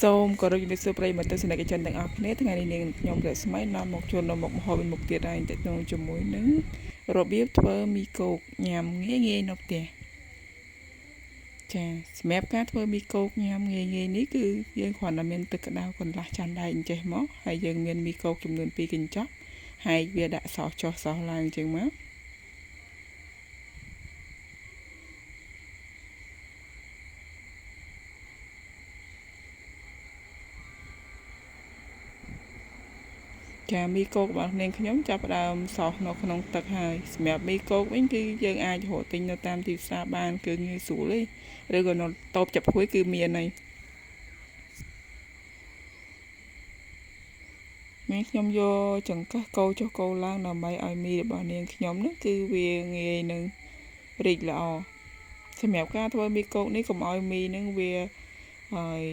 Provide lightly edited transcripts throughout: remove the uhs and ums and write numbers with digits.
សូមគោរពជំរាបសួរប្រិយមិត្តទស្សនិកជនទាំងអស់គ្នាថ្ងៃនេះនាងខ្ញុំរស្មីនាំមកជូននៅមុខម្ហូបមួយមុខទៀតហើយទាក់ទងជាមួយនឹងរបៀបធ្វើមីគោកញ៉ាំងាយងាយនៅផ្ទះចាសម្រាប់ការធ្វើមីគោកញ៉ាំងាយងាយនេះគឺយើងគ្រាន់តែមានទឹកក្តៅកន្លះចានដែកអញ្ចេះមកហើយយើងមានមីគោកចំនួន2កញ្ចប់ហើយវាដាក់សោសចុះសោសឡើងអញ្ចឹងមកចាមីគោករបស់នាងខ្ញុំចាប់ផ្ដើមសោសនៅក្នុងទឹកហើយសម្រាប់មីគោកវិញគឺយើងអាចរកទិញនៅតាមទីផ្សារបានគឺងាយស្រួលទេឬក៏នៅតូបចាប់ហួយគឺមានហើយនាងខ្ញុំយកចង្កឹះកូរចុះកូរឡើងដើម្បីឲ្យមីរបស់នាងខ្ញុំនោះគឺវាងាយនឹងរីកល្អសម្រាប់ការធ្វើមីគោកនេះកុំឲ្យមីនឹងវាហើយ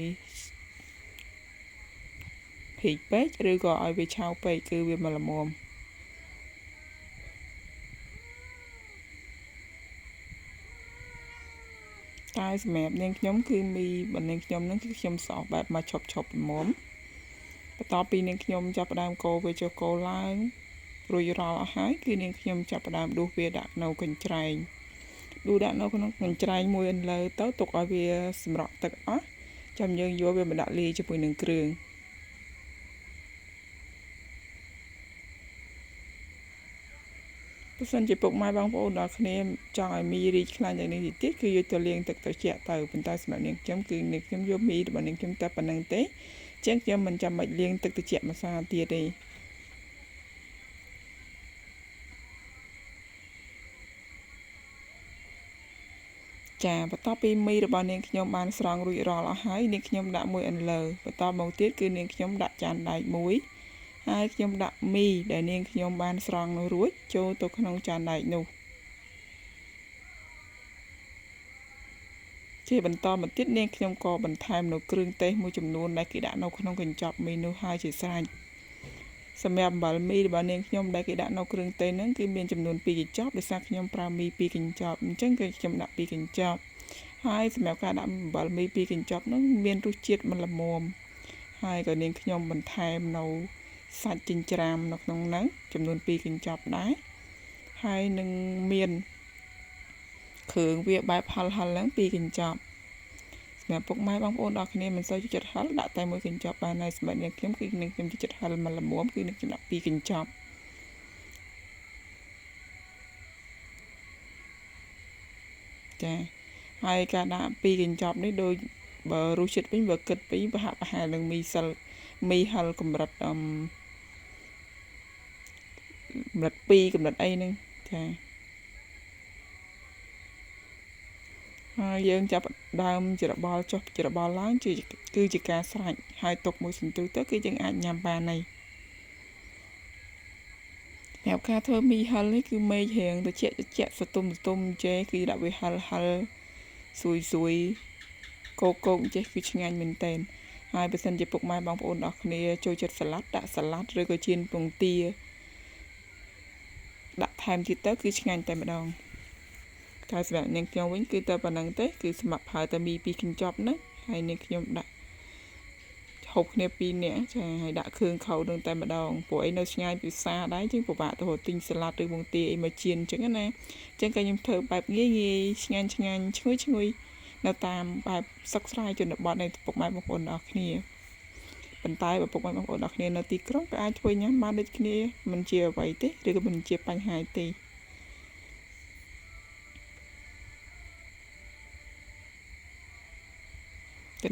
រីកពេកឬក៏ឲ្យវាឆៅពេកគឺវាមិនល្មមតែសម្រាប់នាងខ្ញុំគឺមីបើនាងខ្ញុំនឹងគឺខ្ញុំសោសបែបមកឈប់ឈប់ល្មមបន្ទាប់ពីនាងខ្ញុំចាប់ផ្ដើមកូរវាចុះកូរឡើងរួចរាល់អស់ហើយគឺនាងខ្ញុំចាប់ផ្ដើមដួសវាដាក់នៅកញ្ច្រែងដួសដាក់នៅក្នុងកញ្ច្រែងមួយអន្លើទៅទុកឲ្យវាសម្រក់ទឹកអស់ចាំយើងយកវាមកដាក់លាយជាមួយនឹងគ្រឿងបើសិនជាពុកម៉ែបងប្អូនដល់គ្នាចង់ឲ្យមីរីកខ្លាញ់យ៉ាងនេះទៀតគឺយកទៅលាងទឹកត្រជាក់ទៅប៉ុន្តែសម្រាប់នាងខ្ញុំគឺនាងខ្ញុំយកមីរបស់នាងខ្ញុំតែប៉ុណ្្នឹងទេចឹងខ្ញុំមិនចាំបាច់លាងទឹកត្រជាក់ម្សាទៀតទេចាបន្ទាប់ពីមីរបស់នាងខ្ញុំបានស្រង់រួចរាល់អស់ហើយនាងខ្ញុំដាក់មួយអន្លើបន្តមកទៀតគឺនាងខ្ញុំដាក់ចានដែកមួយហើយខ្ញុំដាក់មីដែលនាងខ្ញុំបានស្រង់នោះរួចចូលទៅក្នុងចានដែកនោះជាបន្តមកទៀតនាងខ្ញុំក៏បន្ថែមនៅគ្រឿងទេសមួយចំនួនដែលគេដាក់នៅក្នុងកញ្ចប់មីនោះហើយជាស្រេចសម្រាប់អំបិលមីរបស់នាងខ្ញុំដែលគេដាក់នៅគ្រឿងទេសហ្នឹងគឺមានចំនួន2កញ្ចប់ដោយសារខ្ញុំប្រើមី2កញ្ចប់អញ្ចឹងគឺខ្ញុំដាក់2កញ្ចប់ហើយសម្រាប់ការដាក់អំបិលមី2កញ្ចប់ហ្នឹងមានរសជាតិមិនល្មមហើយក៏នាងខ្ញុំបន្ថែមនៅសាច់ចិញ្ច្រាមនៅក្នុងហ្នឹងចំនួន2កញ្ចប់ដែរហើយនឹងមានគ្រឿងវាបែបហិលហិលហ្នឹង2កញ្ចប់សម្រាប់ពុកម៉ែបងប្អូនដល់គ្នាមិនសូវចូលចិត្តហិលដាក់តែមួយកញ្ចប់បានហើយសម្រាប់នាងខ្ញុំគឺនាងខ្ញុំចូលចិត្តហិលមិនល្មមគឺនាងខ្ញុំដាក់2កញ្ចប់ចាហើយការដាក់2កញ្ចប់នេះដូចបើរសជាតិវិញបើគិតពីប្រហាក់ប្រហែលនឹងមីសិលមីហិលកម្រិតកម្រិត2កម្រិតអីហ្នឹងចាហើយយើងចាប់ដើមច្របល់ចុះច្របល់ឡើងគឺជាការស្រេចហើយទុកមួយសន្ទុះទៅគឺយើងអាចញ៉ាំបានហើយសម្រាប់ការធ្វើមីហិលនេះគឺមេឃរៀងត្រជាក់ត្រជាក់សតុំសតុំចេះគឺដាក់វាហិលហិលស្រួយស្រួយគោកគោកចេះគឺឆ្ងាញ់មែនទែនហើយបើសិនជាពុកម៉ែបងប្អូនអរគ្នាចូលចិត្តសាឡាត់ដាក់សាឡាត់ឬក៏ចៀនពងទាដាក់ថែមទៀតទៅគឺឆ្ងាញ់តែម្ដងតែសម្រាប់នាងខ្ញុំវិញគឺតែប៉ុណ្្នឹងទេគឺសម្រាប់ប្រើតែមី2កញ្ចប់ហ្នឹងហើយនាងខ្ញុំដាក់ហូបគ្នា2នាក់ចាហើយដាក់គ្រឿងខោនឹងតែម្ដងព្រោះអីនៅឆ្ងាយពីផ្សារដែរជាងពិបាកទៅរកទិញសាឡាត់ឬពងទាអីមកចៀនអញ្ចឹងណាអញ្ចឹងក៏ខ្ញុំធ្វើបែបងាយងាយឆ្ងាញ់ឆ្ងាញ់ឈ្ងុយឈ្ងុយនៅតាមបែបសឹកស្រែជនបទនៃពុកម៉ែបងប្អូនអរគ្នាប៉ុន្តែបើពុកម៉ែបងប្អូនអរគ្នានៅទីក្រុងក៏អាចធ្វើញ៉ាំបានដូចគ្នាមិនជាអ្វីទេឬក៏មិនជាបញ្ហាទេត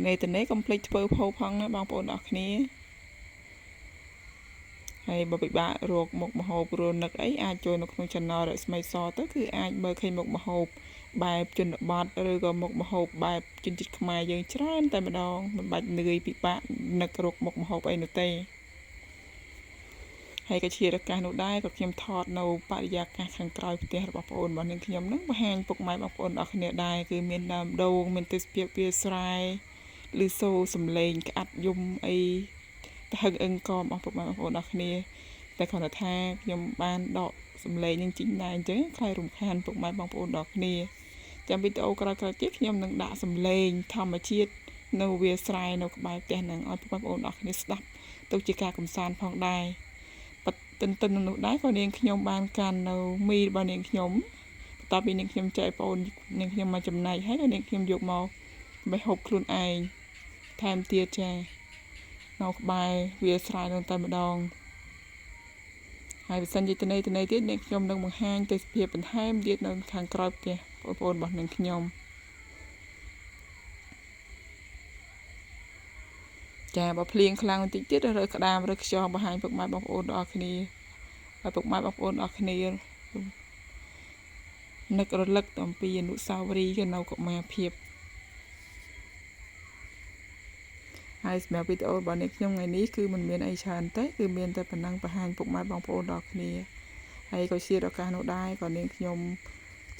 នេតនេកុំភ្លេចធ្វើផោផងណាបងប្អូនអរគ្នាហើយបើពិបាករកមុខម្ហូបរនឹកអីអាចចូលនៅក្នុង Channel រស្មីសទៅគឺអាចមើលឃើញមុខម្ហូបបែបជនបទឬក៏មុខម្ហូបបែបជនជាតិខ្មែរយើងច្រើនតែម្ដងមិនបាច់នឿយពិបាកនឹករកមុខម្ហូបអីនោះទេហើយក៏ជាឱកាសនោះដែរក៏ខ្ញុំថតនៅបរិយាកាសខាងក្រោយផ្ទះរបស់ប្អូនរបស់នាងខ្ញុំនឹងបង្ហាញពុកម៉ែបងប្អូនអរគ្នាដែរគឺមានដើមដូងមានទេសភាពវាលស្រែឮសូរសំឡេងក្អាត់យំអីទៅហឹងអឹងកមអស់ពុកម៉ែបងប្អូនអរគ្នាតែគ្រាន់តែថាខ្ញុំបានដកសំឡេងនឹងចេញដែរអញ្ចឹងខ្លាយរំខានពុកម៉ែបងប្អូនដល់គ្នាចាំវីដេអូក្រោយៗទៀតខ្ញុំនឹងដាក់សំឡេងធម្មជាតិ នៅវាលស្រែនៅក្បែរផ្ទះហ្នឹងឲ្យបងប្អូនអរគ្នាស្ដាប់ទុកជាការកំសាន្តផងដែរបទន្ទឹមនឹងនោះដែរក៏នាងខ្ញុំបានកាន់នៅមីរបស់នាងខ្ញុំបន្ទាប់ពីនាងខ្ញុំចែកបងប្អូននាងខ្ញុំមកចំណែកហើយក៏នាងខ្ញុំយកមកបេះហូបខ្លួនឯងថែមទៀតចានៅក្បែរវាលស្រែនោះតែម្ដងហើយបើសិនជាតនីទៀតនាងខ្ញុំនឹងបង្ហាញទេសភាពបន្ថែមទៀតនៅខាងក្រោយផ្ទះបងប្អូនរបស់នាងខ្ញុំចាបើភ្លៀងខ្លាំងបន្តិចទៀតរើក្តាមរើខ្យងបង្ហាញពុកម៉ែបងប្អូនទាំងអស់គ្នាហើយពុកម៉ែបងប្អូនទាំងអស់គ្នានឹករលឹកអំពីអនុស្សាវរីយ៍នៅកុមារភាពហើយសម្រាប់វីដេអូរបស់អ្នកខ្ញុំថ្ងៃនេះគឺមិនមានអីច្រើនទេគឺមានតែប៉ុណ្ណឹងបង្ហាញពុកម៉ែបងប្អូនទាំងអស់គ្នាហើយក៏ជាឱកាសនោះដែរក៏នាងខ្ញុំ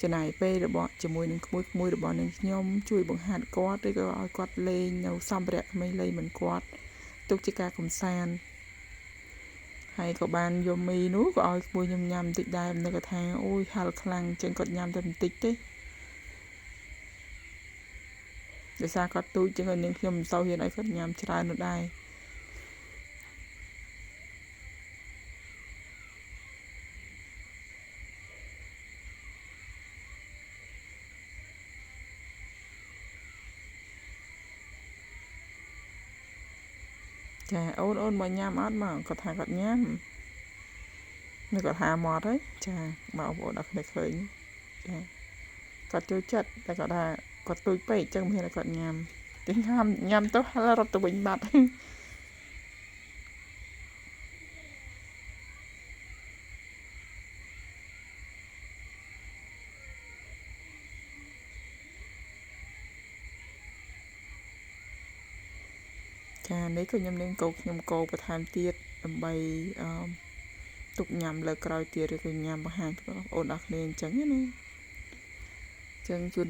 ចំណាយពេលរបស់ជាមួយនឹងក្មួយៗរបស់នាងខ្ញុំជួយបង្ហាត់គាត់ឬក៏ឲ្យគាត់លេងនៅសម្ភារៈក្មេងលេងមិនគាត់ទុកជាការកំសាន្តហើយក៏បានយកមីនោះក៏ឲ្យក្មួយខ្ញុំញ៉ាំបន្តិចដែរមិននឹកថាអូយហឹរខ្លាំងចឹងគាត់ញ៉ាំតែបន្តិចទេដោយសារគាត់ទូចចឹងក៏នាងខ្ញុំមិនសូវហ៊ានឲ្យគាត់ញ៉ាំច្រើននោះដែរចាអូនអូនមកញ៉ាំអត់មកគាត់ថាគាត់ញ៉ាំនេះគាត់ថាមកហើយចាបងប្អូនអរគ្នាឃើញចាគាត់ចូលចិត្តតែគាត់ថាគាត់ទូចពេកចឹងមិនហ៊ានឲ្យគាត់ញ៉ាំតែញ៉ាំទៅហឹររត់ទៅវិញបាត់ចានេះក៏ខ្ញុំនាងកោខ្ញុំកោបន្ថែមទៀតដើម្បីអឺទុកញ៉ាំលើក្រោយទៀតឬក៏ញ៉ាំបង្ហាញបងប្អូនអរគ្នាអញ្ចឹងណាអញ្ចឹងជូន